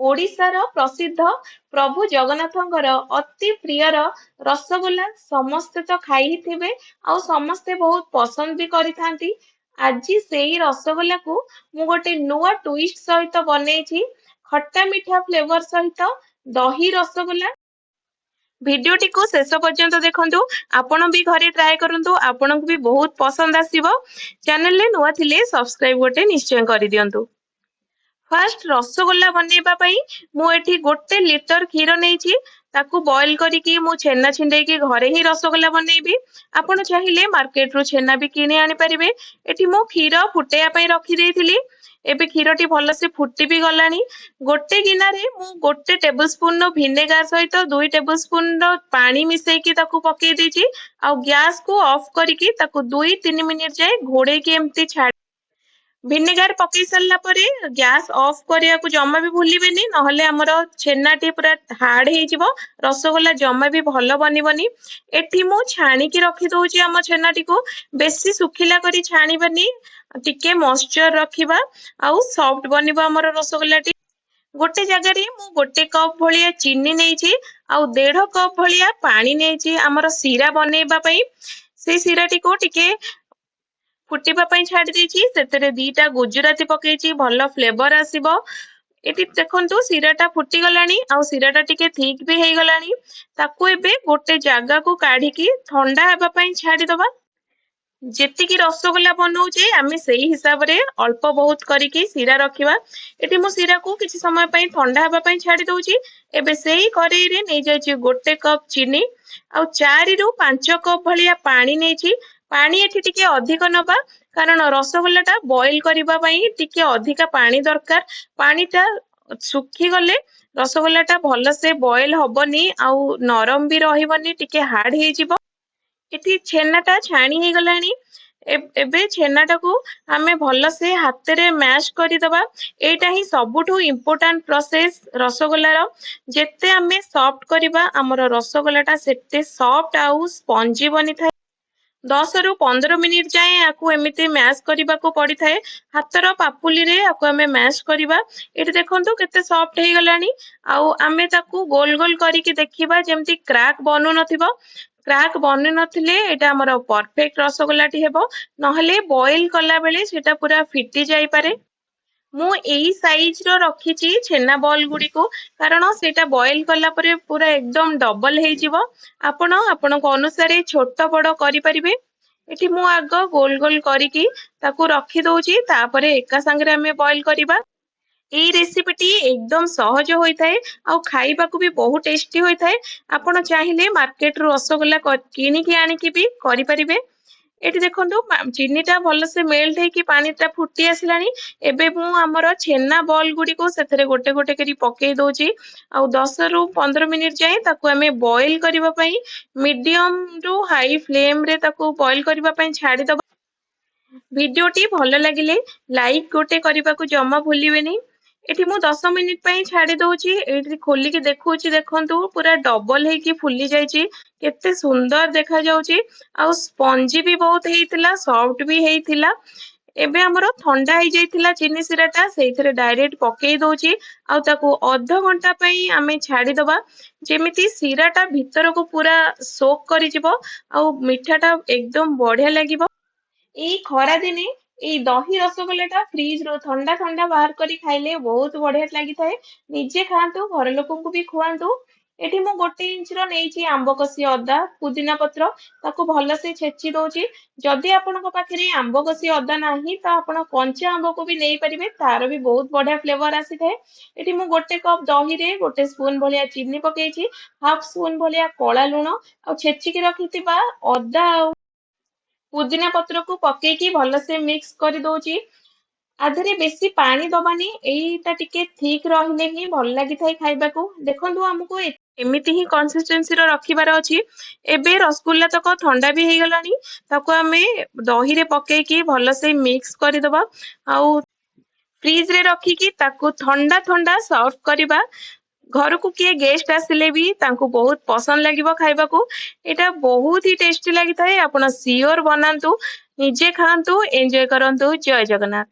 ଓଡ଼ିଶାର ପ୍ରସିଦ୍ଧ ପ୍ରଭୁ ଜଗନ୍ନାଥଙ୍କର ଅତି ପ୍ରିୟର ରସଗୋଲା ସମସ୍ତେ ତ ଖାଇଥିବେ ଆଉ ସମସ୍ତେ ବହୁତ ପସନ୍ଦ ବି କରିଥାନ୍ତି। ଆଜି ସେଇ ରସଗୋଲାକୁ ମୁଁ ଗୋଟେ ନୂଆ ଟୁଇଷ୍ଟ ସହିତ ବନେଇଛି, ଖଟା ମିଠା ଫ୍ଲେଭର ସହିତ ଦହି ରସଗୋଲା। ଭିଡିଓଟିକୁ ଶେଷ ପର୍ଯ୍ୟନ୍ତ ଦେଖନ୍ତୁ, ଆପଣ ବି ଘରେ ଟ୍ରାଏ କରନ୍ତୁ, ଆପଣଙ୍କୁ ବି ବହୁତ ପସନ୍ଦ ଆସିବ। ଚ୍ୟାନେଲରେ ନୂଆ ଥିଲେ ସବସ୍କ୍ରାଇବ ଗୋଟେ ନିଶ୍ଚୟ କରିଦିଅନ୍ତୁ। ଫାର୍ଷ୍ଟ ରସଗୋଲା ବନେଇବା ପାଇଁ ମୁଁ ଏଠି 1 ଲିଟର କ୍ଷୀର ନେଇଛି। ତାକୁ ବଏଲ କରିକି ମୁଁ ଛେନା ଛିଣ୍ଡେଇକି ଘରେ ହିଁ ରସଗୋଲା ବନେଇବି। ଆପଣ ଚାହିଁଲେ ମାର୍କେଟରୁ ଛେନା ବି କିଣି ଆଣିପାରିବେ। ଏଠି ମୁଁ କ୍ଷୀର ଫୁଟେଇବା ପାଇଁ ରଖିଦେଇଥିଲି। ଏବେ କ୍ଷୀରଟି ଭଲସେ ଫୁଟି ବି ଗଲାଣି। ଗୋଟେ ଗିନାରେ ମୁଁ 1 ଟେବୁଲ ସ୍ପୁନ ଭିନେଗାର ସହିତ 2 ଟେବୁଲ ସ୍ପୁନ ପାଣି ମିଶେଇକି ତାକୁ ପକେଇ ଦେଇଛି ଆଉ ଗ୍ୟାସକୁ ଅଫ୍ କରିକି ତାକୁ 2-3 ମିନିଟ ଯାଏ ଘୋଡେଇକି ଏମିତି ଛାଡି। ଭିନେଗାର ପକେଇ ସାରିଲା ପରେ ଗ୍ୟାସ୍ ଅଫ୍ କରିବାକୁ ଜମା ବି ଭୁଲିବେନି, ନହେଲେ ଆମର ଛେନାଟି ପୁରା ହାର୍ଡ ହେଇଯିବ, ରସଗୋଲା ଜମା ବି ଭଲ ବନିବନି। ଏଠି ମୁଁ ଛାଣିକି ରଖିଦଉଛି ଆମ ଛେନାଟିକୁ। ବେଶୀ ଶୁଖିଲା କରି ଛାଣିବାନି, ଟିକେ ମଏଶ୍ଚର ରଖିବା ଆଉ ସଫ୍ଟ ବନିବ ଆମର ରସଗୋଲାଟି। ଗୋଟେ ଜାଗାରେ ମୁଁ 1 କପ୍ ଭଳିଆ ଚିନି ନେଇଛି ଆଉ ଦେଢ କପ୍ ଭଳିଆ ପାଣି ନେଇଛି ଆମର ଶିରା ବନେଇବା ପାଇଁ। ସେଇ ଶିରାଟିକୁ ଟିକେ ଫୁଟିବା ପାଇଁ ଛାଡି ଦେଇଛି। ସେଥିରେ ଦିଟା ଗୁଜୁରାତି ପକେଇଛି, ଭଲ ଫ୍ଲେଭର ଆସିବ। ଏଠି ଦେଖନ୍ତୁ, ଶିରାଟା ଫୁଟିଗଲାଣି ଆଉ ଶିରାଟା ଟିକେ ଥିକ୍ ବି ହେଇଗଲାଣି। ତାକୁ ଏବେ ଗୋଟେ ଜାଗାକୁ କାଢିକି ଥଣ୍ଡା ହେବା ପାଇଁ ଛାଡିଦବା। ଯେତିକି ରସଗୋଲା ବନଉଛେ, ଆମେ ସେଇ ହିସାବରେ ଅଳ୍ପ ବହୁତ କରିକି ଶିରା ରଖିବା। ଏଠି ମୁଁ ଶିରାକୁ କିଛି ସମୟ ପାଇଁ ଥଣ୍ଡା ହେବା ପାଇଁ ଛାଡି ଦଉଛି। ଏବେ ସେଇ କରେଇରେ ନେଇଯାଇଛି 1 କପ୍ ଚିନି ଆଉ 4ରୁ 5 କପ୍ ଭଳିଆ ପାଣି ନେଇଛି। ପାଣି ଏଠି ଟିକେ ଅଧିକ ନବା, କାରଣ ରସଗୋଲାଟା ବଏଲ କରିବା ପାଇଁ ଟିକେ ଅଧିକା ପାଣି ଦରକାର। ପାଣିଟା ଶୁଖିଗଲେ ରସଗୋଲାଟା ଭଲସେ ବଏଲ ହବନି ଆଉ ନରମ ବି ରହିବନି, ଟିକେ ହାର୍ଡ ହେଇଯିବ। ଏଠି ଛେନାଟା ଛାଣି ହେଇଗଲାଣି। ଏବେ ଛେନାଟାକୁ ଆମେ ଭଲସେ ହାତରେ ମ୍ୟାଶ କରିଦବା। ଏଇଟା ହିଁ ସବୁଠୁ ଇମ୍ପୋର୍ଟାଣ୍ଟ ପ୍ରୋସେସ ରସଗୋଲାର। ଯେତେ ଆମେ ସଫ୍ଟ କରିବା, ଆମର ରସଗୋଲାଟା ସେତେ ସଫ୍ଟ ଆଉ ସ୍ପଞ୍ଜି ବନିଥାଏ। 10ରୁ 15 ମିନିଟ ଯାଏଁ ୟାକୁ ଏମିତି ମ୍ୟାଶ କରିବାକୁ ପଡିଥାଏ। ହାତର ପାପୁଲିରେ ୟାକୁ ଆମେ ମ୍ୟାଶ କରିବା। ଏଠି ଦେଖନ୍ତୁ, କେତେ ସଫ୍ଟ ହେଇଗଲାଣି। ଆଉ ଆମେ ତାକୁ ଗୋଲ ଗୋଲ କରିକି ଦେଖିବା, ଯେମିତି କ୍ରାକ୍ ବନୁନଥିବ। କ୍ରାକ୍ ବନୁ ନଥିଲେ ଏଇଟା ଆମର ପରଫେକ୍ଟ ରସଗୋଲାଟି ହେବ, ନହେଲେ ବଏଲ କଲା ବେଳେ ସେଟା ପୁରା ଫିଟି ଯାଇପାରେ। ମୁଁ ଏଇ ସାଇଜର ରଖିଛି ଛେନା ବଲ୍ ଗୁଡିକୁ, କାରଣ ସେଇଟା ବଏଲ କଲା ପରେ ପୁରା ଏକଦମ ଡବଲ ହେଇଯିବ। ଆପଣ ଆପଣଙ୍କ ଅନୁସାରେ ଛୋଟ ବଡ କରିପାରିବେ। ଏଠି ମୁଁ ଆଗ ଗୋଲ ଗୋଲ କରିକି ତାକୁ ରଖିଦଉଛି, ତାପରେ ଏକା ସାଙ୍ଗରେ ଆମେ ବଏଲ କରିବା। ଏଇ ରେସିପିଟି ଏକଦମ ସହଜ ହୋଇଥାଏ ଆଉ ଖାଇବାକୁ ବି ବହୁତ ଟେଷ୍ଟି ହୋଇଥାଏ। ଆପଣ ଚାହିଁଲେ ମାର୍କେଟରୁ ରସଗୋଲା କିଣିକି ଆଣିକି ବି କରିପାରିବେ। ଏଠି ଦେଖନ୍ତୁ, ଚିନିଟା ଭଲସେ ମେଲ୍ଟ ହେଇକି ପାଣିଟା ଫୁଟି ଆସିଲାଣି। ଏବେ ମୁଁ ଆମର ଛେନା ବଲ୍ ଗୁଡିକୁ ସେଥିରେ ଗୋଟେ ଗୋଟେ କରି ପକେଇ ଦଉଛି ଆଉ 10ରୁ 15 ମିନିଟ ଯାଏଁ ତାକୁ ଆମେ ବଏଲ କରିବା ପାଇଁ ମିଡିୟମ ରୁ ହାଇ ଫ୍ଲେମରେ ତାକୁ ବଏଲ କରିବା ପାଇଁ ଛାଡିଦବା। ଭିଡିଓଟି ଭଲ ଲାଗିଲେ ଲାଇକ୍ ଗୋଟେ କରିବାକୁ ଜମା ଭୁଲିବେନି। ଏଠି ମୁଁ 10 ମିନିଟ ପାଇଁ ଛାଡି ଦଉଛି। ଏଇଠି ଖୋଲିକି ଦେଖଉଛି, ଦେଖନ୍ତୁ, ପୁରା ଡବଲ ହେଇକି ଫୁଲି ଯାଇଛି, କେତେ ସୁନ୍ଦର ଦେଖାଯାଉଛି ଆଉ ସ୍ପଞ୍ଜି ବି ବହୁତ ହେଇଥିଲା, ସଫ୍ଟ ବି ହେଇଥିଲା। ଏବେ ଆମର ଥଣ୍ଡା ହେଇଯାଇଥିଲା ଚିନି ଶିରାଟା, ସେଇଥିରେ ଡାଇରେକ୍ଟ ପକେଇ ଦଉଛି ଆଉ ତାକୁ ଅଧ ଘଣ୍ଟା ପାଇଁ ଆମେ ଛାଡିଦବା, ଯେମିତି ଶିରାଟା ଭିତରକୁ ପୁରା ସୋକ୍ କରିଯିବ ଆଉ ମିଠାଟା ଏକଦମ ବଢିଆ ଲାଗିବ। ଏଇ ଖରା ଦିନେ ଏଇ ଦହି ରସଗୋଲାଟା ଫ୍ରିଜ ରୁ ଥଣ୍ଡା ଥଣ୍ଡା ବାହାର କରି ଖାଇଲେ ବହୁତ ବଢିଆ ଲାଗିଥାଏ। ନିଜେ ଖାଆନ୍ତୁ, ଘର ଲୋକଙ୍କୁ ବି ଖୁଆନ୍ତୁ। ଏଠି ମୁଁ 1 ଇଞ୍ଚର ନେଇଛି ଆମ୍ବ କଷି ଅଦା, ପୁଦିନା ପତ୍ର, ତାକୁ ଭଲସେ ଛେଚି ଦଉଛି। ଯଦି ଆପଣଙ୍କ ପାଖରେ ଆମ୍ବ କଷି ଅଦା ନାହିଁ, ତ ଆପଣ କଞ୍ଚା ଆମ୍ବକୁ ବି ନେଇପାରିବେ, ତାର ବି ବହୁତ ବଢିଆ ଫ୍ଲେଭର ଆସିଥାଏ। ଏଠି ମୁଁ 1 କପ୍ ଦହିରେ 1 ସ୍ପୁନ ଭଳିଆ ଚିନି ପକେଇଛି, ହାଫ ସ୍ପୁନ ଭଳିଆ କଳା ଲୁଣ ଆଉ ଛେଚିକି ରଖିଥିବା ଅଦା ଆଉ ପୁଦିନା ପତ୍ରକୁ ପକେଇକି ଭଲସେ ମିକ୍ସ କରିଦଉଛି। ୟା ଦେହରେ ବେଶୀ ପାଣି ଦବାନି, ଏଇଟା ଟିକେ ଥିକ୍ ରହିଲେ ହିଁ ଭଲ ଲାଗିଥାଏ ଖାଇବାକୁ। ଦେଖନ୍ତୁ, ଆମକୁ ଏମିତି ହିଁ କନସିଷ୍ଟେନ୍ସିର ରଖିବାର ଅଛି। ଏବେ ରସଗୋଲା ତକ ଥଣ୍ଡା ବି ହେଇଗଲାଣି। ତାକୁ ଆମେ ଦହିରେ ପକେଇକି ଭଲସେ ମିକ୍ସ କରିଦବା ଆଉ ଫ୍ରିଜରେ ରଖିକି ତାକୁ ଥଣ୍ଡା ଥଣ୍ଡା ସର୍ଭ କରିବା। ଘରକୁ କିଏ ଗେଷ୍ଟ ଆସିଲେ ବି ତାଙ୍କୁ ବହୁତ ପସନ୍ଦ ଲାଗିବ ଖାଇବାକୁ। ଏଇଟା ବହୁତ ହି ଟେଷ୍ଟି ଲାଗିଥାଏ। ଆପଣ ସିଓର ବନାନ୍ତୁ, ନିଜେ ଖାଆନ୍ତୁ, ଏନ୍ଜୟ କରନ୍ତୁ। ଜୟ ଜଗନ୍ନାଥ।